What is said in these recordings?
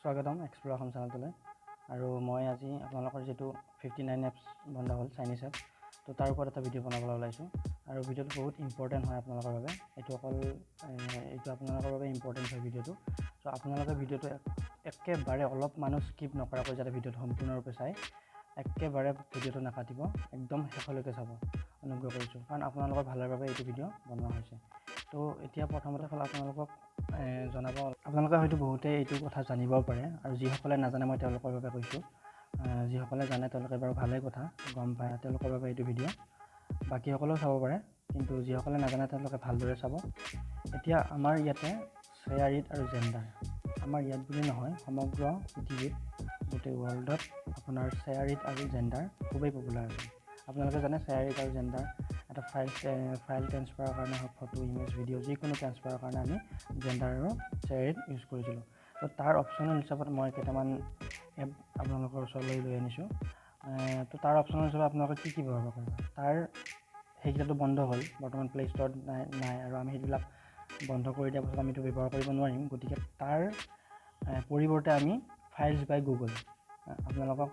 স্বাগতম এক্সপ্ল'ৰ অসম চেনেলটোলৈ। আৰু মই আজি আপোনালোকৰ যিটো 59 এপছ বন্ধ হ'ল, চাইনিজ এপ, তো তাৰ ওপৰত এটা ভিডিঅ' বনাবলৈ ওলাইছোঁ। আৰু ভিডিঅ'টো বহুত ইম্পৰ্টেণ্ট হয় আপোনালোকৰ বাবে। এইটো অকল এইটো আপোনালোকৰ বাবে ইম্পৰ্টেণ্ট হয় ভিডিঅ'টো। চ' আপোনালোকে ভিডিঅ'টো একেবাৰে অলপমানো স্কিপ নকৰাকৈ যাতে ভিডিঅ'টো সম্পূৰ্ণৰূপে চায়, একেবাৰে ভিডিঅ'টো নাকাটিব, একদম শেষলৈকে চাব অনুগ্ৰহ কৰিছোঁ, কাৰণ আপোনালোকৰ ভালৰ বাবে এইটো ভিডিঅ' বনোৱা হৈছে। তো এতিয়া প্ৰথমতে হ'ল আপোনালোকক জনাব, আপোনালোকে হয়তো বহুতেই এইটো কথা জানিব পাৰে, আৰু যিসকলে নাজানে মই তেওঁলোকৰ বাবে কৈছোঁ। যিসকলে জানে তেওঁলোকে বাৰু ভালেই কথা গম পায়, তেওঁলোকৰ বাবে এইটো ভিডিঅ'। বাকীসকলেও চাব পাৰে, কিন্তু যিসকলে নাজানে তেওঁলোকে ভালদৰে চাব। এতিয়া আমাৰ ইয়াতে শ্বেয়াৰ it আৰু জেণ্ডাৰ, আমাৰ ইয়াত বুলি নহয়, সমগ্ৰ পৃথিৱীত গোটেই ৱৰ্ল্ডত আপোনাৰ শ্বেয়াৰ it আৰু জেণ্ডাৰ খুবেই পপুলাৰ আছিল। আপোনালোকে জানে শ্বেয়াৰ it আৰু জেণ্ডাৰ এটা ফাইল ট্ৰেন্সফাৰৰ কাৰণে হওক, ফটো, ইমেজ, ভিডিঅ' যিকোনো ট্ৰেন্সফাৰৰ কাৰণে আমি জেণ্ডাৰ আৰু শ্বেয়াৰ it use কৰিছিলোঁ। তো তাৰ অপশ্যনেল হিচাপত মই কেইটামান এপ আপোনালোকৰ ওচৰলৈ লৈ আনিছোঁ। তো তাৰ অপশ্যনেল হিচাপে আপোনালোকে কি কি ব্যৱহাৰ কৰিব, তাৰ সেইকেইটাতো বন্ধ হ'ল, বৰ্তমান প্লে ষ্ট'ৰত নাই, আৰু আমি সেইবিলাক বন্ধ কৰি দিয়াৰ পাছত আমিতো ব্যৱহাৰ কৰিব নোৱাৰিম। গতিকে তাৰ পৰিৱৰ্তে আমি ফাইলছ বাই গুগল, আপোনালোকক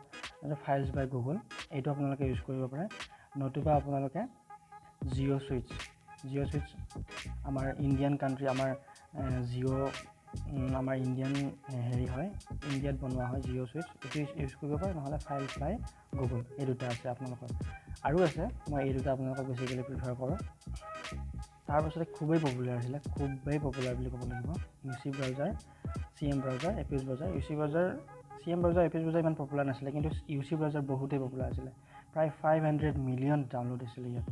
ফাইলছ বাই গুগল এইটো আপোনালোকে ইউজ কৰিব পাৰে। নতুবা আপোনালোকে জিঅ' ছুইচ, জিঅ' ছুইচ আমাৰ ইণ্ডিয়ান কাণ্ট্ৰি, আমাৰ জিঅ' আমাৰ ইণ্ডিয়ান হেৰি হয়, ইণ্ডিয়াত বনোৱা হয় জিঅ' ছুইচ, এইটো ইউজ কৰিব পাৰে। নহ'লে ফাইলছ বাই গুগল, এই দুটা আছে আপোনালোকৰ। আৰু আছে, মই এই দুটা আপোনালোকক বেছিকেলি প্ৰিফাৰ কৰোঁ। তাৰপাছতে খুবেই পপুলাৰ আছিলে, খুবেই পপুলাৰ বুলি ক'ব লাগিব, U C browser, C M browser, এপিউজ browser. U C browser, C M browser, এপিউজ browser ইমান পপুলাৰ নাছিলে, কিন্তু ইউ চি ব্ৰাউজাৰ বহুতেই পপুলাৰ আছিলে। প্ৰায় 500 মিলিয়ন ডাউনলোড হৈছিলে ইয়াত।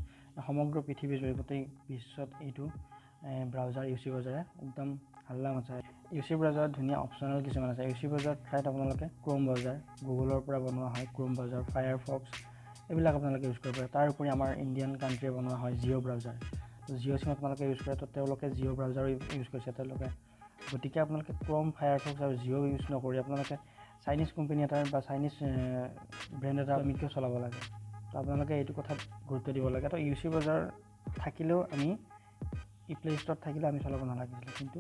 সমগ্ৰ পৃথিৱী জুৰি গোটেই বিশ্বত এইটো ব্ৰাউজাৰ, ইউ চি ব্ৰাউজাৰে একদম হাল্লা মচাই। ইউ চি ব্ৰাউজাৰত ধুনীয়া অপশ্যনেল কিছুমান আছে। ইউ চি ব্ৰাউজাৰ ঠাইত আপোনালোকে ক্ৰ'ম ব্ৰাউজাৰ, গুগলৰ পৰা বনোৱা হয় ক্ৰ'ম ব্ৰাউজাৰ, ফায়াৰফক্স, এইবিলাক আপোনালোকে ইউজ কৰিব পাৰে। তাৰ উপৰি আমাৰ ইণ্ডিয়ান কাণ্ট্ৰিয়ে বনোৱা হয় জিঅ' ব্ৰাউজাৰ। তো জিঅ' চিম আপোনালোকে ইউজ কৰে, তো তেওঁলোকে জিঅ' ব্ৰাউজাৰো ইউজ কৰিছে তেওঁলোকে। গতিকে আপোনালোকে ক্ৰ'ম, ফায়াৰফক্স আৰু জিঅ' ইউজ নকৰি আপোনালোকে চাইনিজ কোম্পানী এটাৰ বা চাইনিজ ব্ৰেণ্ড এটা আমি কিয় চলাব লাগে? তো আপোনালোকে এইটো কথাত গুৰুত্ব দিব লাগে। তো ইউ চি ব্ৰাউজাৰ থাকিলেও আমি ই প্লে ষ্ট'ৰত থাকিলেও আমি চলাব নালাগিছিলে, কিন্তু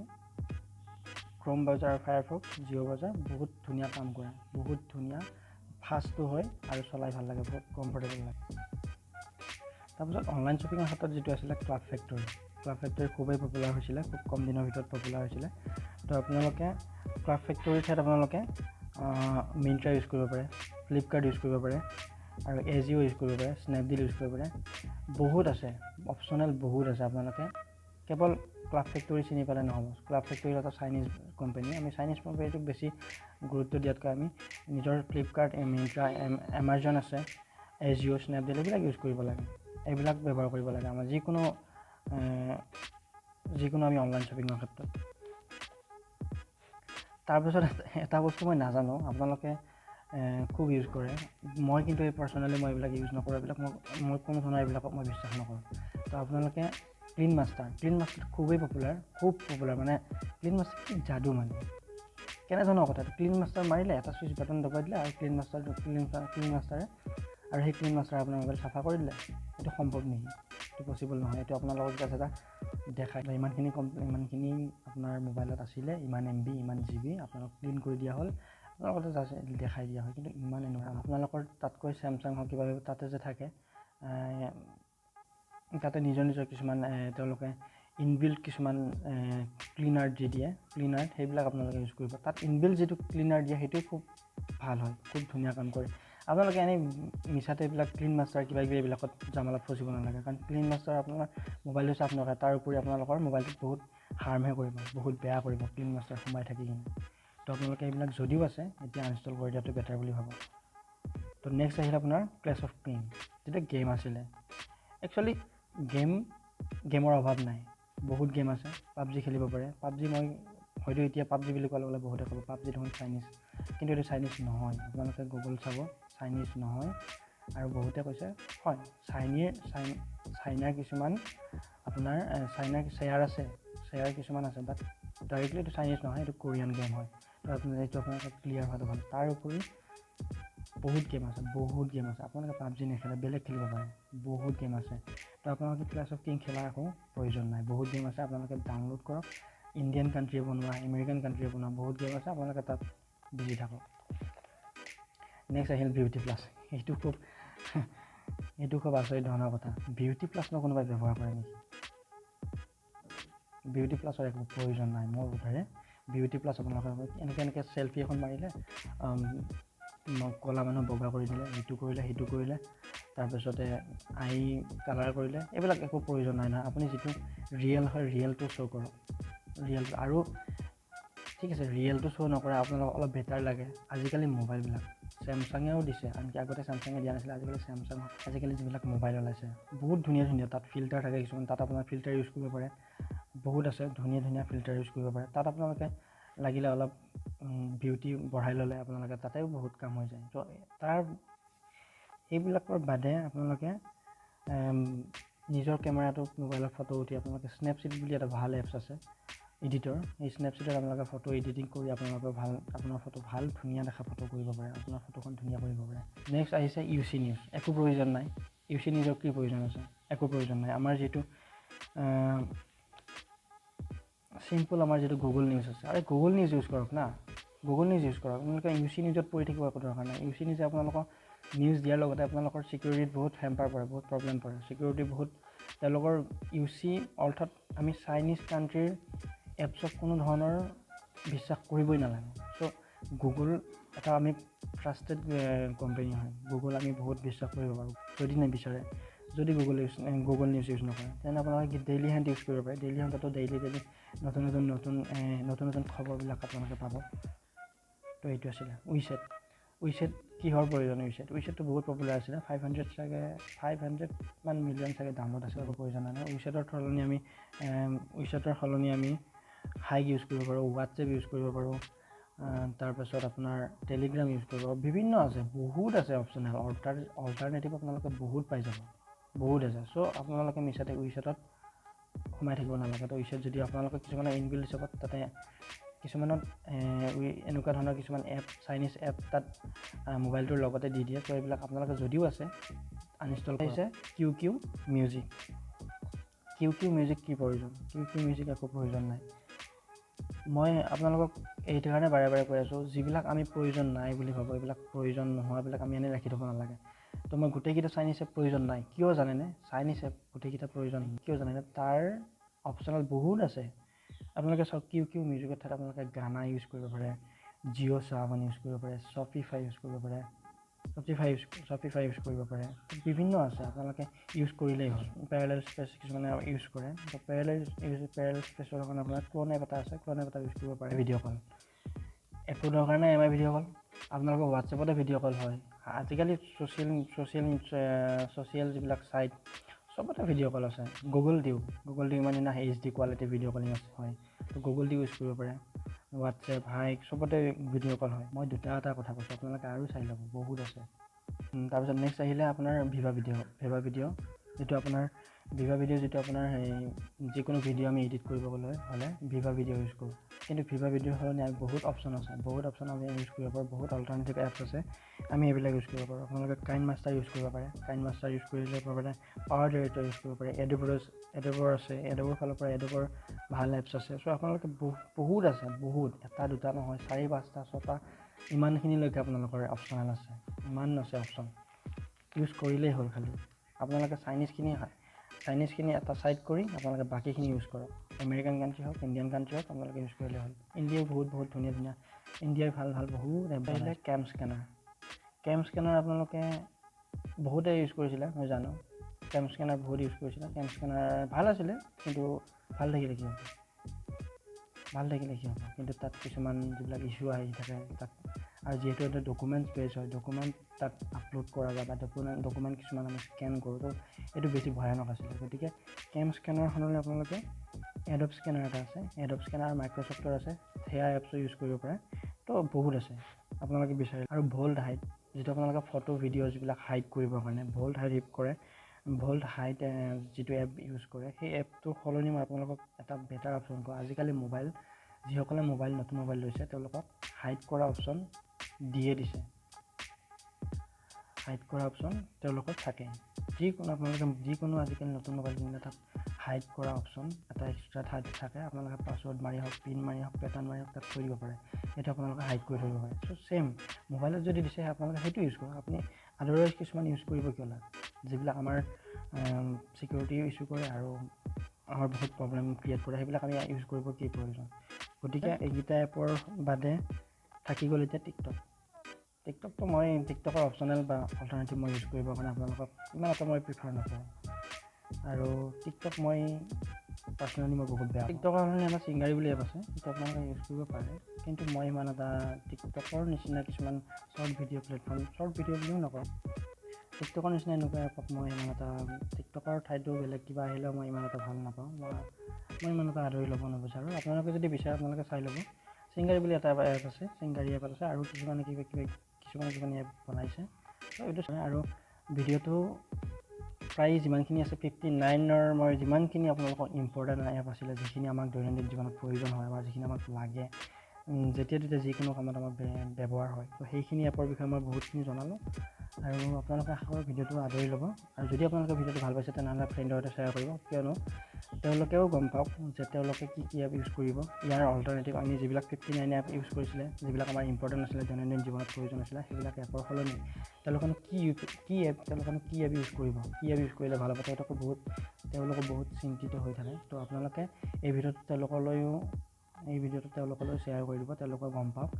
ক্ৰ'ম ব্ৰাউজাৰ আৰু ফায়াৰফক্স, জিঅ' ব্ৰাউজাৰ বহুত ধুনীয়া কাম কৰে, বহুত ধুনীয়া ফাষ্টো হয় আৰু চলাই ভাল লাগে, বহুত কমফৰ্টেবল লাগে। তাৰপিছত অনলাইন শ্বপিঙৰ ক্ষেত্ৰত যিটো আছিলে ক্লাব ফেক্টৰী, ক্লাব ফেক্টৰী খুবেই পপুলাৰ হৈছিলে, খুব কম দিনৰ ভিতৰত পপুলাৰ হৈছিলে। তো আপোনালোকে ক্লাব ফেক্টৰীৰ ঠাইত আপোনালোকে মিণ্ট্ৰা ইউজ কৰিব পাৰে, ফ্লিপকাৰ্ট ইউজ কৰিব পাৰে, আৰু এজিঅ' ইউজ কৰিব পাৰে, স্নেপডিল ইউজ কৰিব পাৰে। বহুত আছে অপশ্যনেল, বহুত আছে। আপোনালোকে কেৱল ক্লাব ফেক্টৰী চিনি পালে নহ'ব। ক্লাব ফেক্টৰী এটা চাইনিজ কোম্পানী, আমি চাইনিজ কোম্পানীটোক বেছি গুৰুত্ব দিয়াতকৈ আমি নিজৰ ফ্লিপকাৰ্ট, মিণ্ট্ৰা, এমাজন আছে, এজিঅ', স্নেপডিল এইবিলাক ইউজ কৰিব লাগে, এইবিলাক ব্যৱহাৰ কৰিব লাগে আমাৰ যিকোনো আমি অনলাইন শ্বপিঙৰ ক্ষেত্ৰত। তাৰপিছত এটা বস্তু মই নাজানো, আপোনালোকে খুব ইউজ কৰে, মই কিন্তু এই পাৰ্চনেলি মই এইবিলাক ইউজ নকৰোঁ, এইবিলাক মই কোনো ধৰণৰ এইবিলাকক মই বিশ্বাস নকৰোঁ। তো আপোনালোকে ক্লিন মাষ্টাৰ, ক্লিন মাষ্টাৰ খুবেই পপুলাৰ, খুব পপুলাৰ, মানে ক্লিন মাষ্টাৰ কি যাদু, মানে কেনেধৰণৰ কথা। ক্লিন মাষ্টাৰ মাৰিলে এটা চুইচ বাটন দবাই দিলে আৰু ক্লিন মাষ্টাৰে আৰু সেই ক্লিন মাষ্টাৰে আপোনাৰ মোবাইল চাফা কৰি দিলে। এইটো সম্ভৱ নেকি? এইটো পচিবল নহয়। এইটো আপোনালোকক জাষ্ট এটা দেখাই, ইমানখিনি আপোনাৰ মোবাইলত আছিলে, ইমান এম বি, ইমান জি বি আপোনালোক ক্লিন কৰি দিয়া হ'ল, আপোনালোকৰ জাষ্ট দেখাই দিয়া হয়। কিন্তু ইমান এনেকুৱা আপোনালোকৰ তাতকৈ চেমচাং হওক কিবা তাতে যে থাকে, তাতে নিজৰ নিজৰ কিছুমান তেওঁলোকে ইনবিল্ট কিছুমান ক্লিনাৰ দি দিয়ে, ক্লিনাৰ সেইবিলাক আপোনালোকে ইউজ কৰিব। তাত ইনবিল্ট যিটো ক্লিনাৰ দিয়ে সেইটো খুব ভাল হয়, খুব ধুনীয়া কাম কৰে। আপোনালোকে এনেই মিছাতে এইবিলাক ক্লিন মাষ্টাৰ কিবা কিবি এইবিলাকত জামালাত ফচিব নালাগে, কাৰণ ক্লিন মাষ্টাৰ আপোনাৰ মোবাইলটো চাফ নকৰে, তাৰ উপৰি আপোনালোকৰ মোবাইলটোত বহুত হাৰ্মহে কৰিব, বহুত বেয়া কৰিব ক্লিন মাষ্টাৰ সোমাই থাকি কিনে। তো আপোনালোকে এইবিলাক যদিও আছে এতিয়া আনইনষ্টল কৰি দিয়াটো বেটাৰ বুলি ভাবোঁ। তো নেক্সট আহিলে আপোনাৰ ক্লেছ অফ ক্লেন, যিটো গেম আছিলে। একচুৱেলি গেমৰ অভাৱ নাই, বহুত গেম আছে। পাবজি খেলিব পাৰে। পাবজি মই হয়তো এতিয়া পাবজি বুলি কোৱাৰ লগে লগে বহুতে ক'ব পাবজি দেখোন চাইনিজ, কিন্তু এইটো চাইনিজ নহয়। আপোনালোকে গুগল চাব, চাইনিজ নহয়। আৰু বহুতে কৈছে হয় চাইনাৰ কিছুমান আপোনাৰ চাইনাৰ শ্বেয়াৰ আছে, শ্বেয়াৰ কিছুমান আছে, বাট ডাইৰেক্টলি এইটো চাইনিজ নহয়, এইটো কোৰিয়ান গেম হয়। তো আপোনাৰ এইটো আপোনালোকে ক্লিয়াৰ হোৱাটো ভাল। তাৰ উপৰি বহুত গেম আছে, বহুত গেম আছে। আপোনালোকে পাবজি নেখেলে, বেলেগ খেলিব পাৰে, বহুত গেম আছে। তো আপোনালোকে ক্লেছ অফ কিং খেলাৰ একো প্ৰয়োজন নাই, বহুত গেম আছে। আপোনালোকে ডাউনলোড কৰক, ইণ্ডিয়ান কাণ্ট্ৰিয়ে বনোৱা, আমেৰিকান কাণ্ট্ৰিয়ে বনোৱা বহুত গেম আছে, আপোনালোকে তাত বিজি থাকক। নেক্সট আহিল বিউটি প্লাছ। এইটো খুব আচৰিত ধৰণৰ কথা। বিউটি প্লাছনো কোনোবাই ব্যৱহাৰ কৰে নেকি? বিউটি প্লাছৰ একো প্ৰয়োজন নাই মোৰ বোধেৰে। বিউটি প্লাছ আপোনালোকে এনেকৈ চেলফি এখন মাৰিলে, ক'লা মানুহ বগা কৰি দিলে, ইটো কৰিলে সেইটো কৰিলে, তাৰপিছতে আই কালাৰ কৰিলে, এইবিলাক একো প্ৰয়োজন নাই নহয়। আপুনি যিটো ৰিয়েল হয় ৰিয়েলটো শ্ব' কৰক, ৰিয়েলটো। আৰু ঠিক আছে, ৰিয়েলটো শ্ব' নকৰে, আপোনালোকক অলপ বেটাৰ লাগে। আজিকালি মোবাইলবিলাক চেমচাঙেও দিছে, আনকি আগতে চেমচাঙে দিয়া নাছিলে, আজিকালি চেমচাং, আজিকালি যিবিলাক মোবাইল ওলাইছে বহুত ধুনীয়া ধুনীয়া, তাত ফিল্টাৰ থাকে কিছুমান, তাত আপোনাৰ ফিল্টাৰ ইউজ কৰিব পাৰে, বহুত আছে ধুনীয়া ধুনীয়া ফিল্টাৰ ইউজ কৰিব পাৰে। তাত আপোনালোকে লাগিলে অলপ বিউটি বঢ়াই ল'লে আপোনালোকে তাতেও বহুত কাম হৈ যায়। ত' তাৰ এইবিলাকৰ বাদে আপোনালোকে নিজৰ কেমেৰাটোত মোবাইলত ফটো উঠি আপোনালোকে স্নেপচিট বুলি এটা ভাল এপছ আছে এডিটৰ, এই স্নেপচিটত আপোনালোকে ফটো এডিটিং কৰি আপোনালোকে ভাল, আপোনাৰ ফটো ভাল ধুনীয়া দেখা ফটো কৰিব পাৰে, আপোনাৰ ফটোখন ধুনীয়া কৰিব পাৰে। নেক্সট আহিছে ইউ চি নিউজ। একো প্ৰয়োজন নাই। ইউ চি নিউজৰ কি প্ৰয়োজন আছে? একো প্ৰয়োজন নাই। আমাৰ যিটো চিম্পল আমাৰ যিটো গুগল নিউজ আছে, আৰে গুগল নিউজ ইউজ কৰক না, গুগল নিউজ ইউজ কৰক। আপোনালোকে ইউ চি নিউজত পঢ়ি থাকিব একো দৰকাৰ নাই। ইউ চি নিউজে আপোনালোকক নিউজ দিয়াৰ লগতে আপোনালোকৰ ছিকিউৰিটিত বহুত হেম্পাৰ পৰে, বহুত প্ৰব্লেম পৰে, ছিকিউৰিটি বহুত তেওঁলোকৰ ইউ চি, অৰ্থাৎ আমি চাইনিজ কাণ্ট্ৰিৰ এপছক কোনো ধৰণৰ বিশ্বাস কৰিবই নালাগে। চ' গুগল এটা আমি ট্ৰাষ্টেড কোম্পেনী হয়, গুগল আমি বহুত বিশ্বাস কৰিব পাৰোঁ। যদি নিবিচাৰে, যদি গুগল নিউজ ইউজ নকৰে, তেনে আপোনালোকে ডেইলি হেণ্ড ইউজ কৰিব পাৰে। ডেইলি হেণ্ডতো ডেইলি ডেইলি নতুন নতুন নতুন নতুন নতুন খবৰবিলাক আপোনালোকে পাব। তো এইটো আছিলে উইচেট। উইচেট কিহৰ প্ৰয়োজন? উইচেটটো বহুত পপুলাৰ আছিলে, 500 চাগে, 500 মান মিলিয়ন চাগে ডাউনলোড আছিলে, একো প্ৰয়োজন নাই। উইচেটৰ সলনি আমি হাইক ইউজ কৰিব পাৰোঁ, হোৱাটছএপ ইউজ কৰিব পাৰোঁ, তাৰপাছত আপোনাৰ টেলিগ্ৰাম ইউজ কৰিব পাৰোঁ, বিভিন্ন আছে, বহুত আছে অপশ্যনেল অল্টাৰনেটিভ আপোনালোকে বহুত পাই যাব, বহুত আছে। চ' আপোনালোকে মিছাতে উইচেটত সোমাই থাকিব নালাগে। তো উইচেট যদি আপোনালোকে কিছুমানে ইনবিল্ড হিচাপত তাতে কিছুমানত এনেকুৱা ধৰণৰ কিছুমান এপ, চাইনিজ এপ তাত মোবাইলটোৰ লগতে দি দিয়ে। চ' এইবিলাক আপোনালোকে যদিও আছে আনইনষ্টল কৰিছে। Q Q music, Q Q music কি প্ৰয়োজন? কিউ কিউ মিউজিক একো প্ৰয়োজন নাই। মই আপোনালোকক এইটো কাৰণে বাৰে বাৰে কৈ আছোঁ, যিবিলাক আমি প্ৰয়োজন নাই বুলি ভাবোঁ, এইবিলাক প্ৰয়োজন নোহোৱাবিলাক আমি এনেই ৰাখি থ'ব নালাগে। তো মই গোটেইকেইটা চাইনিজ এপ প্ৰয়োজন নাই, কিয় জানেনে? চাইনিজ এপ গোটেইকেইটা প্ৰয়োজন কিয় জানেনে? তাৰ অপশ্যনেল বহুত আছে। আপোনালোকে চাওক, কিউ কিউ মিউজিকৰ ঠাইত আপোনালোকে গানা ইউজ কৰিব পাৰে, জিঅ' চাৱন ইউজ কৰিব পাৰে, শ্বপিফাই ইউজ কৰিব পাৰে, শ্বপিফাই ইউজ কৰিব পাৰে, বিভিন্ন আছে, আপোনালোকে ইউজ কৰিলেই হ'ল। পেৰেলেল স্পেচ কিছুমানে ইউজ কৰে, তো পেৰেলেল স্পেচৰ কাৰণে আপোনাৰ ক্লন এপ এটা আছে, ক্লন এপ এটা ইউজ কৰিব পাৰে। ভিডিঅ' কল একো দৰকাৰ নাই, এম আই ভিডিঅ' কল আপোনালোকৰ হোৱাটছএপতে ভিডিঅ' কল হয়। আজিকালি ছ'চিয়েল যিবিলাক ছাইট চবতে ভিডিঅ' কল আছে। গুগল ডিউ ইমান ধুনীয়া H D quality video calling আছে হয়, তো গুগল ডিউ ইউজ কৰিব পাৰে, হোৱাটছএপ, হাইক চবতে ভিডিঅ' কল হয়। মই দুটা এটা কথা কৈছোঁ, আপোনালোকে আৰু চাই ল'ব, বহুত আছে। তাৰপিছত নেক্সট আহিলে আপোনাৰ ভিভা ভিডিঅ', যিটো আপোনাৰ ভিভা ভিডিঅ' যিটো আপোনাৰ সেই যিকোনো ভিডিঅ' আমি এডিট কৰিবলৈ হ'লে ভিভা ভিডিঅ' ইউজ কৰোঁ। কিন্তু ভিভা ভিডিঅ'ৰ সলনি আমি বহুত অপশ্যন আছে, বহুত অপশ্যন আমি ইউজ কৰিব পাৰোঁ, বহুত অল্টাৰনেটিভ এপছ আছে, আমি এইবিলাক ইউজ কৰিব পাৰোঁ। আপোনালোকে কাইন মাষ্টাৰ ইউজ কৰিব পাৰে, কাইন মাষ্টাৰ ইউজ কৰিলে পাৰে, পাৱাৰ ডিৰেক্টৰ ইউজ কৰিব পাৰে, এডোবৰ আছে, এডোবৰ ফালৰ পৰা এডোবৰ ভাল এপছ আছে। চ' আপোনালোকে বহুত আছে, বহুত, এটা দুটা নহয়, 4 5টা 6টা ইমানখিনিলৈকে আপোনালোকৰ অপশ্যনেল আছে, ইমান আছে অপশ্যন, ইউজ কৰিলেই হ'ল। খালি আপোনালোকে চাইনিজখিনি এটা ছাইড কৰি আপোনালোকে বাকীখিনি ইউজ কৰক, আমেৰিকান কাণ্ট্ৰি হওক, ইণ্ডিয়ান কাণ্ট্ৰি হওক, আপোনালোকে ইউজ কৰিলে হ'ল। ইণ্ডিয়াৰ বহুত বহুত ধুনীয়া ধুনীয়া, ইণ্ডিয়াৰ ভাল ভাল বহুত এপ আহিলে। কেম স্কেনাৰ আপোনালোকে বহুতে ইউজ কৰিছিলে, মই জানো, কেম স্কেনাৰ বহুত ইউজ কৰিছিলে। কেম স্কেনাৰ ভাল আছিলে, কিন্তু ভাল থাকিলে কি হ'ব, কিন্তু তাত কিছুমান যিবিলাক ইছ্যু আহি থাকে তাত, আৰু যিহেতু এটা ডকুমেণ্ট বেছ হয়, ডকুমেণ্ট তাত আপলোড কৰা যায় বা ডকুমেণ্ট কিছুমান আমি স্কেন কৰোঁ, তো এইটো বেছি ভয়ানক আছিলে। গতিকে কেম স্কেনাৰ সলনি আপোনালোকে এডব স্কেনাৰ এটা আছে, এডব স্কেনাৰ মাইক্ৰ'ছফ্টৰ আছে, সেয়া এপছো ইউজ কৰিব পাৰে। তো বহুত আছে আপোনালোকে বিচাৰে। আৰু ভল্ট হাইট, যিটো আপোনালোকে ফটো ভিডিঅ' যিবিলাক হাইড কৰিবৰ কাৰণে ভল্ট হাইড কৰে, ভল্ট হাইট যিটো এপ ইউজ কৰে, সেই এপটোৰ সলনি মই আপোনালোকক এটা বেটাৰ অপশ্যন কওঁ। আজিকালি মোবাইল, যিসকলে মোবাইল নতুন মোবাইল লৈছে তেওঁলোকক হাইড কৰা অপশ্যন দিয়ে দিছে, হাইড কৰা অপশ্যন তেওঁলোকৰ থাকে। যিকোনো আপোনালোকে যিকোনো আজিকালি নতুন মোবাইল কিনিলে তাত হাইড কৰা অপশ্যন এটা এক্সট্ৰা থাকে, আপোনালোকে পাছৱৰ্ড মাৰি হওক, পিন মাৰি হওক, পেটাৰ্ণ মাৰি হওক তাত থৈ দিব পাৰে। সেইটো আপোনালোকে হাইড কৰি থ'ব পাৰে। চ' ছেইম মোবাইলত যদি দিছে আপোনালোকে সেইটো ইউজ কৰক, আপুনি আদাৰৱাইজ কিছুমান ইউজ কৰিব কিয় লাগে যিবিলাক আমাৰ ছিকিউৰিটি ইছ্যু কৰে আৰু আমাৰ বহুত প্ৰব্লেম ক্ৰিয়েট কৰে, সেইবিলাক আমি ইউজ কৰিব কি প্ৰয়োজন। গতিকে এইকেইটা এপৰ বাদে থাকি গ'ল এতিয়া টিকটক। টিকটকটো মই টিকটকৰ অপশ্যনেল বা অল্টাৰনেটিভ মই ইউজ কৰিবৰ কাৰণে আপোনালোকক ইমান এটা মই প্ৰিফাৰ নকৰোঁ। আৰু টিকটক মই পাৰ্চনেলি মই বহুত বেয়া। টিকটকৰ কাৰণে এটা চিংগাৰী বুলি এপ আছে, সেইটো আপোনালোকে ইউজ কৰিব পাৰে, কিন্তু মই ইমান এটা টিকটকৰ নিচিনা কিছুমান short video platform, short video বুলিও নকওঁ, টিকটকৰ নিচিনা এনেকুৱা এপক মই ইমান এটা, টিকটকৰ ঠাইতো বেলেগ কিবা আহিলেও মই ইমান এটা ভাল নাপাওঁ, মই ইমান এটা আদৰি ল'ব নিবিচাৰোঁ। আপোনালোকে যদি বিচাৰে আপোনালোকে চাই ল'ব। চিংগাৰী বুলি এটা এপ আছে, চিংগাৰী এপ আছে, আৰু কিছুমানে কিবা কিবি কিছুমান এপ বনাইছে। এইটো আৰু ভিডিঅ'টো প্ৰায় যিমানখিনি আছে 59ৰ মই যিমানখিনি আপোনালোকক ইম্পৰ্টেণ্ট এপ আছিলে, যিখিনি আমাক দৈনন্দিন জীৱনত প্ৰয়োজন হয় বা যিখিনি আমাক লাগে যেতিয়া তেতিয়া যিকোনো কামত আমাক ব্যৱহাৰ হয়, তো সেইখিনি এপৰ বিষয়ে মই বহুতখিনি জনালোঁ। আৰু আপোনালোকে আশা কৰোঁ ভিডিঅ'টো আদৰি ল'ব। আৰু যদি আপোনালোকে ভিডিঅ'টো ভাল পাইছে তেনেহ'লে ফ্ৰেণ্ডৰ সৈতে শ্বেয়াৰ কৰিব, কিয়নো তেওঁলোকেও গম পাওক যে তেওঁলোকে কি কি এপ ইউজ কৰিব। ইয়াৰ অল্টাৰনেটিভ আমি যিবিলাক 59 এপ ইউজ কৰিছিলে, যিবিলাক আমাৰ ইম্পৰ্টেণ্ট আছিলে, দৈনন্দিন জীৱনত প্ৰয়োজন আছিলে, সেইবিলাক এপৰ সলনি তেওঁলোকেনো কি এপ তেওঁলোকেনো কি এপ ইউজ কৰিব, কি এপ ইউজ কৰিলে ভাল হ'ব, তেওঁলোকো বহুত চিন্তিত হৈ থাকে। তো আপোনালোকে এই ভিডিঅ'টো তেওঁলোকলৈও শ্বেয়াৰ কৰি দিব, তেওঁলোকেও গম পাওক।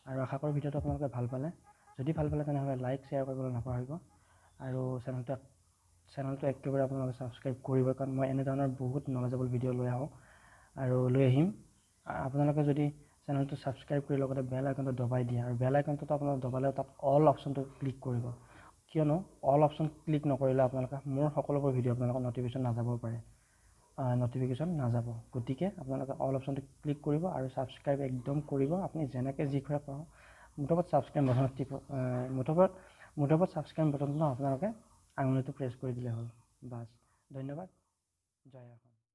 আৰু আশা কৰোঁ ভিডিঅ'টো আপোনালোকে ভাল পালে। যদি ভাল পালে তেনেহ'লে লাইক শ্বেয়াৰ কৰিবলৈ নাপাহৰিব, আৰু চেনেলটো একেবাৰে আপোনালোকে ছাবস্ক্ৰাইব কৰিব, কাৰণ মই এনেধৰণৰ বহুত নলেজেবল ভিডিঅ' লৈ আহোঁ আৰু লৈ আহিম। আপোনালোকে যদি চেনেলটো ছাবস্ক্ৰাইব কৰি লগতে বেল আইকনটো দবাই দিয়ে, আৰু বেল আইকনটোতো আপোনালোকে দবালেও তাত অল অপশ্যনটো ক্লিক কৰিব, কিয়নো অল অপশ্যন ক্লিক নকৰিলে আপোনালোকে মোৰ সকলোবোৰ ভিডিঅ' আপোনালোকৰ ন'টিফিকেশ্যন নাযাব পাৰে, ন'টিফিকেশ্যন নাযাব। গতিকে আপোনালোকে অল অপশ্যনটো ক্লিক কৰিব আৰু ছাবস্ক্ৰাইব একদম কৰিব। আপুনি যেনেকৈ যি কৰে কৰক, মুঠৰ ছাবস্ক্ৰাইব বাটনত টিপ, মুঠৰ ছাবস্ক্ৰাইব বাটনটো আপোনালোকে আঙুলিটো প্ৰেছ কৰি দিলে হ'ল, বাছ। ধন্যবাদ, জয় অসম।